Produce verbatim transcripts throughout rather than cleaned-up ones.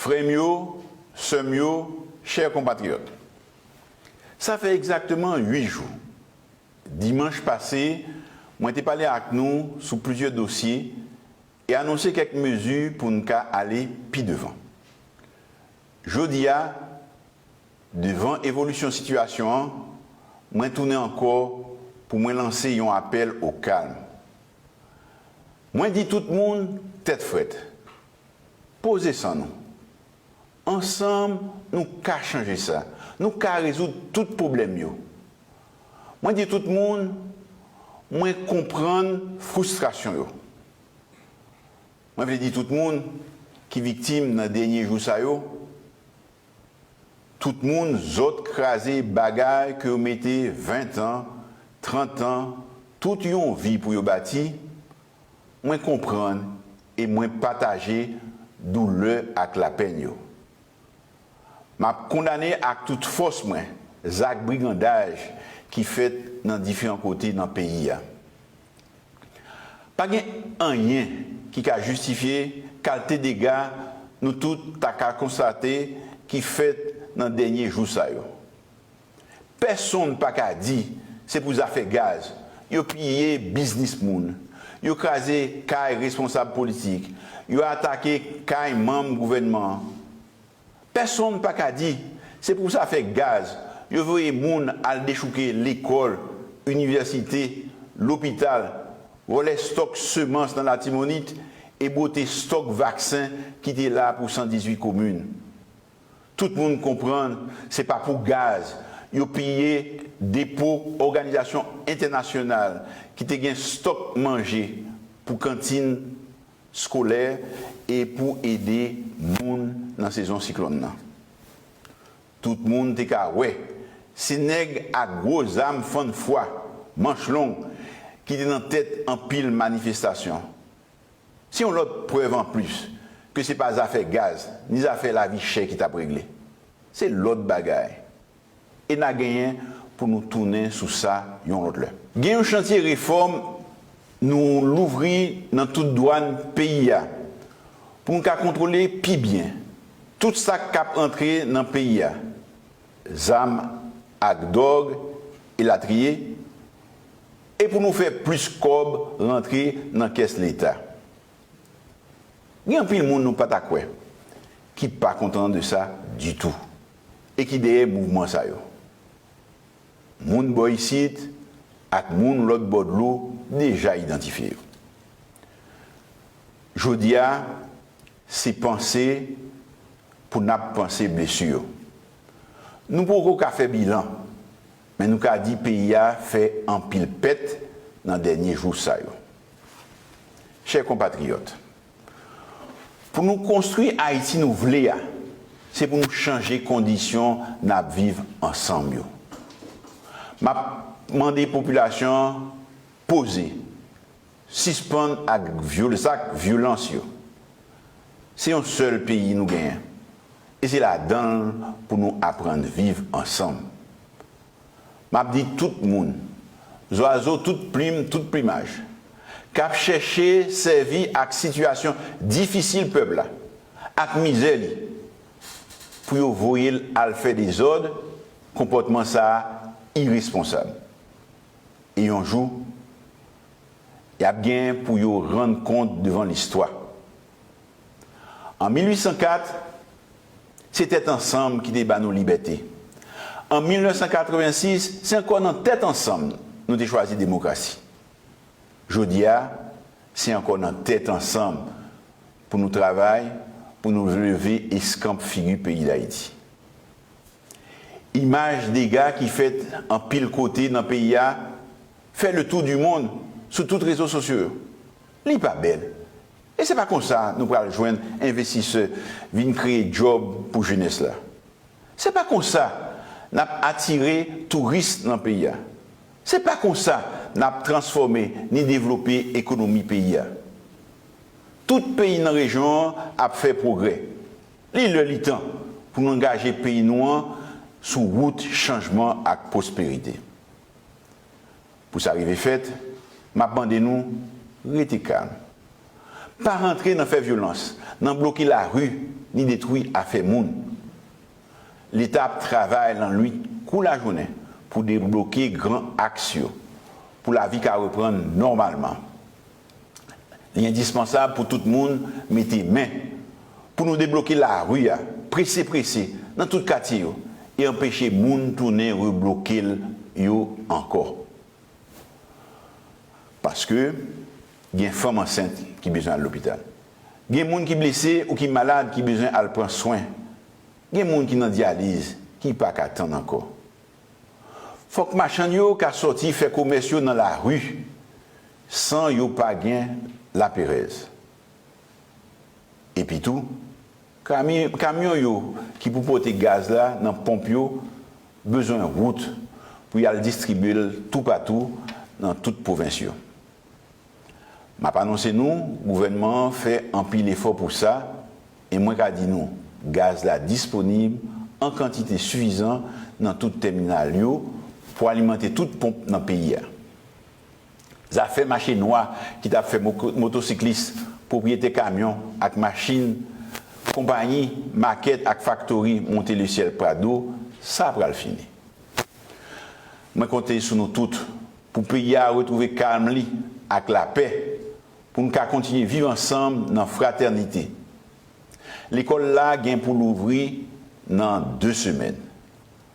Frè m yo, sè m yo, chè konpatriyòt, sa fè egzakteman uit jou, dimanch pase, mwen te pale ak nou sou plizyè dosye e anonse kèk mezi pou n ka ale pi devan. Jodi a, devan evolisyon sitiyasyon an, mwen tounen ankò pou mwen lanse yon apèl o kalm. Mwen di tout moun tèt frèt, poze san nou. Ansanm, nou ka chanje sa. Nou ka rezoud tout pwoblèm yo. Mwen di tout moun, mwen konprann fristrasyon yo. Mwen vle di tout moun ki viktim nan dènye jou sa yo, tout moun zòt kraze bagay ke yo mete ven tan, trant an, tout yon vi pou yo bati, mwen konprann e mwen pataje doulè ak lapenn yo. M ap kondane ak tout fòs mwen zak brigandaj ki fèt nan diferan kote nan peyi a. Pa gen anyen ki ka jistifye kalte dega nou tout ta ka konstate ki fèt nan dènye jou sa yo. Pèsonn pa ka di se pou zafè gaz yo piye biznis moun, yo kraze kay responsab politik, yo atake kay manm gouvènman an. Pèsonn pa ka di se pou zafè gaz yo voye moun al dechouke lekòl, inivèsite, lopital, vòlè stòk semans nan Latibonit e bwote stòk vaksen ki te la pou san dizuit komin. Tout moun konprann se pa pou gaz yo piye depo òganizasyon entènasyonal ki te gen stòk manje pou kantin skolè e pou ede moun nan sezon siklòn nan. Tout moun te ka wè se nèg ak gwo zam fann fwa, manch long, ki te nan tèt anpil manifestasyon. Se yon lòt prèv anplis ke se pa zafè gaz ni zafè lavi chè ki t ap regle. Se lòt bagay. E n a genyen pou nou tounen sou sa yon lòt lè. Gen yon chantye refòm nou louvri nan tout dwàn peyi a pou nou ka kontwole pi byen tout sa k ap antre nan peyi a, zam ak dòg, elatriye, e pou nou fè plis kòb rantre nan kès Leta. Gen anpil moun nou pa ta kwè ki pa kontan de sa ditou e ki dèyè mouvman sa yo. Moun bò isit ak moun lòt bò dlo deja idantifye yo. Jodi a, se panse pou n ap panse blesi yo. Nou poko ka fè bilan, men nou ka di peyi a fè anpil pèt nan dènye jou sa yo. Chè konpatriyòt, pou nou konstwi Ayiti nou vle a, se pou nou chanje kondisyon n ap viv ansanm yo. M ap mande popilasyon an poze, sispann ak vyol-, zak vyolans yo. Se yon sèl peyi nou genyen, e se ladan l pou nou aprann viv ansanm. M ap di tout moun, zwazo tout plim, tout plimaj, k ap chèche sèvi ak sitiyasyon difisil pèp la ak mizè li pou yo voye l al fè dezòd, konpòtman sa a iresponsab. E yon jou, y ap gen pou yo rann kont devan listwa. An mil uit san kat, se tèt ansanm ki te ba nou libète. An mil nèf san katrevensis, se ankò nan tèt ansanm nou te chwazi demokrasi. Jodi a, se ankò nan tèt ansanm pou nou travay, pou nou leve eskanp figi peyi Dayiti. Imaj dega ki fèt anpil kote nan peyi a fè le tour du monde sou tout rezo sosyo yo. Li pa bèl. E se pa konsa nou pral jwenn envestisè vin kreye djòb pou jenès la. Se pa konsa n ap atire touris nan peyi a. Se pa konsa n ap transfòme ni devlope ekonomi peyi a. Tout peyi nan rejyon an ap fè pwogrè. Li lè li tan pou nou angaje peyi nou an sou wout chanjman ak pwosperite. Pou sa rive fèt, m ap mande nou rete kalm. Pa rantre nan fè vyolans, nan bloke lari, ni detwi afè moun. Leta ap travay lannwit kou lajounen pou debloke gran aks yo, pou lavi ka reprann nòmalman. Li endispansab pou tout moun mete men pou nou debloke lari a, prese prese, nan tout katye yo, e anpeche moun tounen rebloke l yo ankò. Paske gen fanm ansent ki bezwen al lopital. Gen moun ki blese ou ki malad ki bezwen al pran swen. Gen moun ki nan dyaliz ki pa ka tann ankò. Fòk machann yo ka sòti fè komès yo nan lari san yo pa gen laperèz. Epitou, kami- kamyon yo ki pou pote gaz la nan ponp yo bezwen wout pou y al distribye l toupatou nan tout pwovens yo. M ap anonse nou, gouvènman an fè anpil efò pou sa, e mwen ka di nou, gaz la disponib an kantite sifizan nan tout tèminal yo pou alimante tout ponp nan peyi a. Zafè mache nwa ki t ap fè mo- motosiklis, pwopriyetè kamyon ak machin, konpayi, makèt ak faktori monte lesyèl Prado, sa pral fini. Mwen konte sou nou tout pou peyi a retwouve kalm li ak lapè, pou n ka kontinye viv ansanm nan fratènite. Lekòl la gen pou louvri nan de semèn.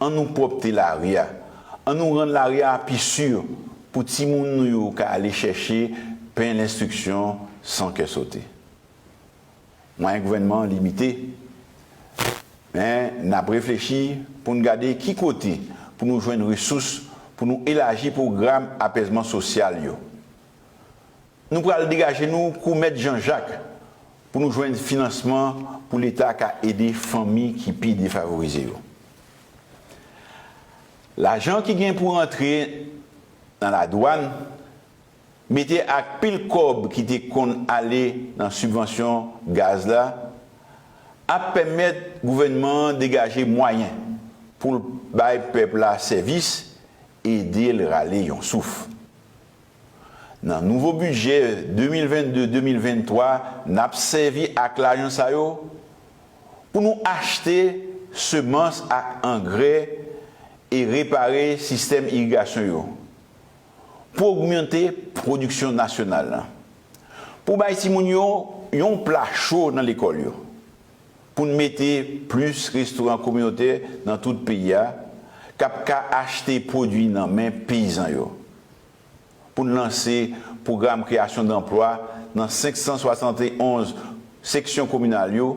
Ann nou pwòpte lari a. Ann nou rann lari a pi si pou timoun nou yo ka ale chèche pen lenstriksyon san kè sote. Mwayen gouvènman an limite, men n ap reflechi pou n gade ki kote pou nou jwenn resous pou nou elaji pwogram apèzman sosyal yo. Nou pral degaje nou kou Mèt Jan Jak pou nou jwenn finansman pou Leta ka ede fanmi ki pi defavorize yo. Lajan ki gen pou rantre nan ladwàn, mete ak pil kòb ki te konn ale nan sibvansyon gaz la, ap pèmèt gouvènman an degaje mwayen pou l bay pèp la sèvis, ede l rale yon souf. Nan nouvo bidjè de mil vennde, de mil venntwa, n ap sèvi ak lajan sa yo pou nou achte semans ak angrè e repare sistèm irigasyon yo, pou ogmante pwodiksyon nasyonal la, pou bay timoun yo yon pla cho nan lekòl yo, pou n mete plis restoran kominotè nan tout peyi a k ap ka achte pwodui nan men peyizan yo, pou n lanse pwogram kreyasyon danplwa nan senk san swasannde onz seksyon kominal yo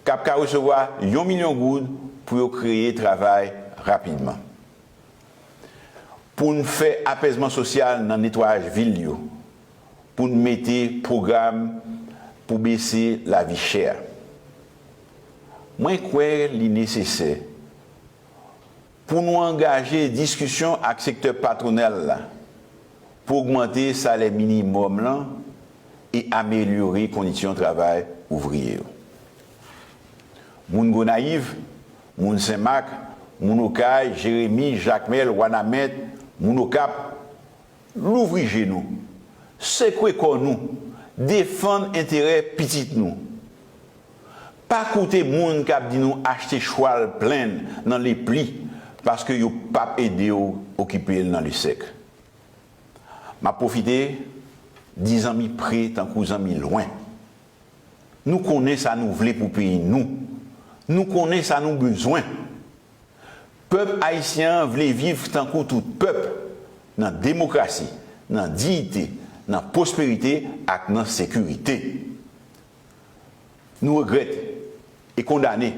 k ap ka resevwa yon milyon goud pou yo kreye travay rapidman, pou n fè apèzman sosyal nan netwayaj vil yo, pou n mete pwogram pou bese lavi chè a. Mwen kwè li nesesè pou nou angaje diskisyon ak sektè patwonal la pou ogmante salè minimòm lan e amelyore kondisyon travay ouvriye yo. Moun Gonayiv, moun Senmak, moun Okay, Jeremi, Jakmèl, Wanament, moun Okap, louvri je nou, sekwe kò nou, defann enterè pitit nou. Pa koute moun k ap di nou achte chwal plenn nan lepli paske yo p ap ede w okipe l nan lesèk. M ap pwofite di zanmi pre tankou zanmi lwen. Nou konnen sa nou vle pou peyi nou. Nou konnen sa nou bezwen. Pèp ayisyen an vle viv tankou tout pèp, nan demokrasi, nan diyite, nan pwosperite ak nan sekirite. Nou regrèt e kondane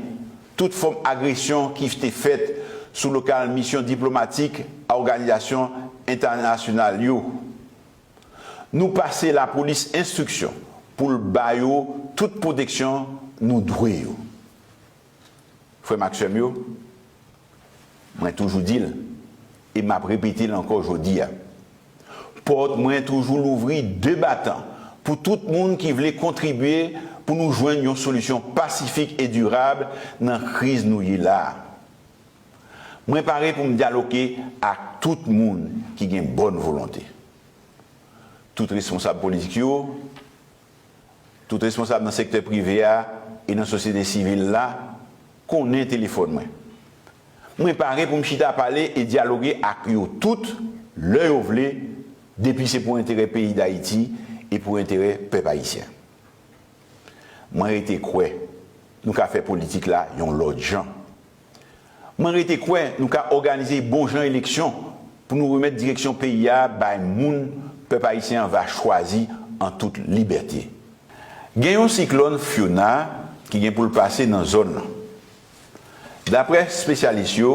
tout fòm agresyon ki te fèt sou lokal misyon diplomatik a òganizasyon entènasyonal yo. Nou pase lapolis enstriksyon pou l ba yo tout pwoteksyon nou dwe yo. Frè m ak sè m yo, mwen toujou di l, e m ap repete l ankò jodi a, pòt mwen toujou louvri de batan pou tout moun ki vle kontribye pou nou jwenn yon solisyon pasifik e dirab nan kriz nou ye la a. Mwen pare pou m dyaloge ak tout moun ki gen bòn volonte. Tout responsab politik yo, Tout responsab nan sektè prive a e nan sosyete sivil la konnen telefòn mwen. Mwen pare pou m chita pale e dyaloge ak yo tout lè yo vle, depi se pou enterè peyi Dayiti e pou enterè pèp ayisyen. Mwen rete kwè nou ka fè politik la yon lòt jan. Mwen rete kwè nou ka òganize bon jan eleksyon pou nou remèt direksyon peyi a bay moun pèp ayisyen an va chwazi an tout libète. Gen yon siklòn Fiona ki gen pou l pase nan zòn nan. Daprè espesyalis yo,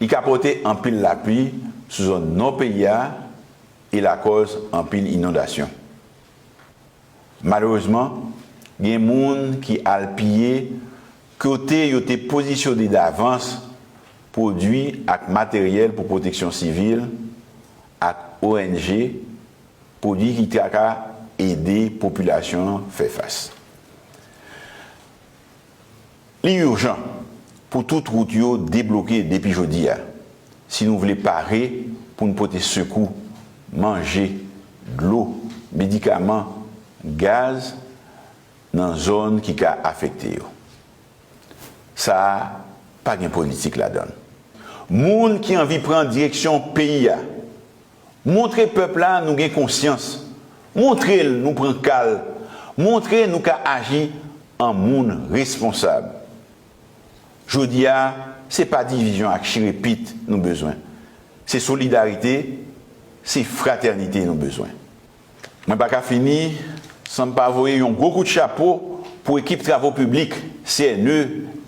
li ka pote anpil lapli sou zòn nò peyi a e lakòz anpil inondasyon. Malerezman, gen moun ki al piye kote yo te pozisyone davans pwodui ak materyèl pou pwoteksyon sivil ak O N G, pwodui ki ta ka ede popilasyon an fè fas. Li ijan pou tout wout yo debloke depi jodi a, si nou vle pare pou n pote sekou, manje, dlo, medikaman, gaz nan zòn ki ka afekte yo. Sa a pa gen politik ladan l. Moun ki anvi pran direksyon peyi a, montre pèp la nou gen konsyans. Montre l nou pran ka l. Montre nou ka aji an moun responsab. Jodi a, se pa divizyon ak chire pit nou bezwen. Se solidarite, se fratènite nou bezwen. Mwen pa ka fini san m pa voye yon gwo kout chapo pou ekip travo piblik, C N E,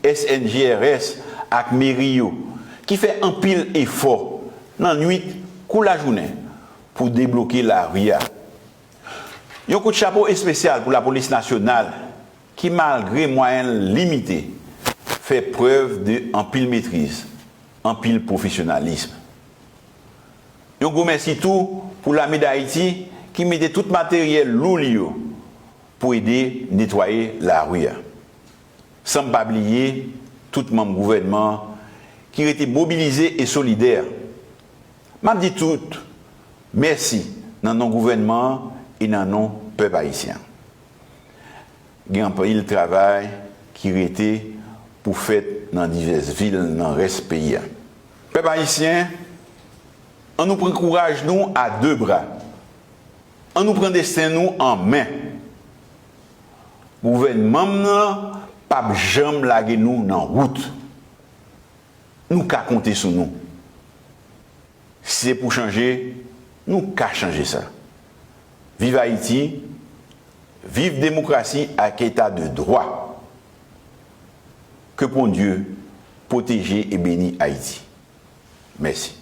S N G R S ak meri yo, ki fè anpil efò nan nwit kou lajounen pou debloke lari a. Yon kout chapo espesyal pou lapolis nasyonal ki, malgre mwayen l limite, fè prèv de anpil metriz, anpil pwofesyonalis. Yon gwo mèsi tou pou Lame Dayiti ki mete tout materyèl lou li yo pou ede netwaye lari a. San m pa bliye tout manm gouvènman an ki rete mobilize e solidè. M ap di tout mèsi nan non gouvènman an e nan non pèp ayisyen an. Gen anpil travay ki rete pou fèt nan divès vil nan rès peyi a. Pèp ayisyen, ann nou pran kouraj nou a de bra. Ann nou pran desten nou an men. Gouvènman m nan p ap janm lage nou nan wout. Nou ka konte sou nou. Si se pou chanje, nou ka chanje sa. Viv Ayiti, viv demokrasi ak eta de dwa. Ke Bondye pwoteje e beni Ayiti. Mèsi.